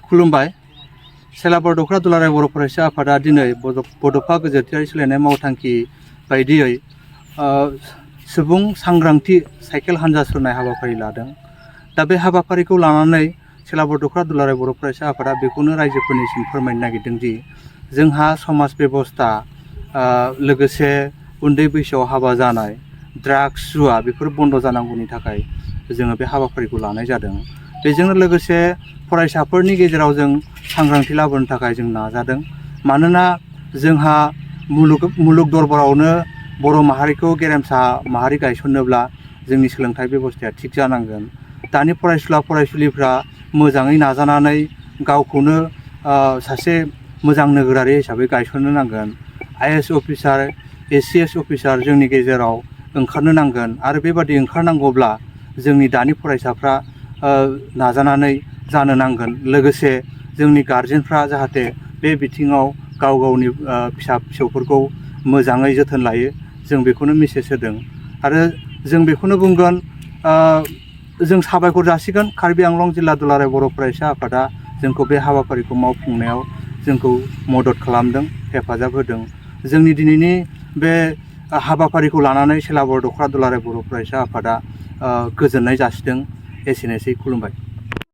खुलुमबाय सेला बड'फा दुलाराय बर' फरायसा आफादा दिनै बड'फा गोजोरथियारि सोलायनाय मावथांखि बायदियै सुबुं सांग्रांथि साइकेल हान्जा सुरनाय हाबाफारि लादों। दा बे हाबाफारिखौ लानानै सेला बड'फा दुलाराय बर' फरायसा आफादा बेखौनो रायजोफोरनिसिम फोरमायनो नागिरदों दि जोंहा समाज बेबस्था लोगोसे उन्दै बैसोआव हाबा जानाय ड्राग्स जुवा बेफोर बन्द जानांगौनि थाखाय जोङो बे हाबाफारिखौ लानाय जादों। बेजों लोगोसे फरायसाफोरनि गेजेराव जों सांग्रांथि लाबोनो थाखाय जों नाजादों। मानोना जोंहा मुलुग दरबारावनो बर' माहारिखौ गेरेमसा माहारि गायसननोब्ला जोंनि सोलोंथाइ बेबस्थाया थिग जानांगोन। दानि फरायसुला फरायसुलिफ्रा मोजाङै नाजानानै गावखौनो सासे मोजां नोगोरारि हिसाबै गायसननो नांगोन। IAS अफिसार ACS अफिसार जोंनि गेजेराव ओंखारनो नांगोन आरो बेबादि ओंखारनांगौब्ला जोंनि दानि फरायसाफ्रा नाजानानै जानो नांगोन। लोगोसे जोंनि गार्जेनफ्रा जाहाथे बे बिथिङाव गाव गावनि फिसा फिसौफोरखौ मोजाङै जोथोन लायो, जों बेखौनो मेसेज होदों। आरो जों बेखौनो बुंगोन, जों साबायखर जासिगोन कार्बि आंलं जिल्ला दुलाराय बर' फरायसा आफादा जोंखौ बे हाबाफारिखौ मावफुंनायाव जोंखौ मदद खालामदों, हेफाजाब होदों। जोंनि दिनैनि बे हाबाफारिखौ लानानै सेला बड'फा दुलाराय बर' फरायसा आफादा गोजोननाय जासिदों। एसेनोसै, खुलुमबाय।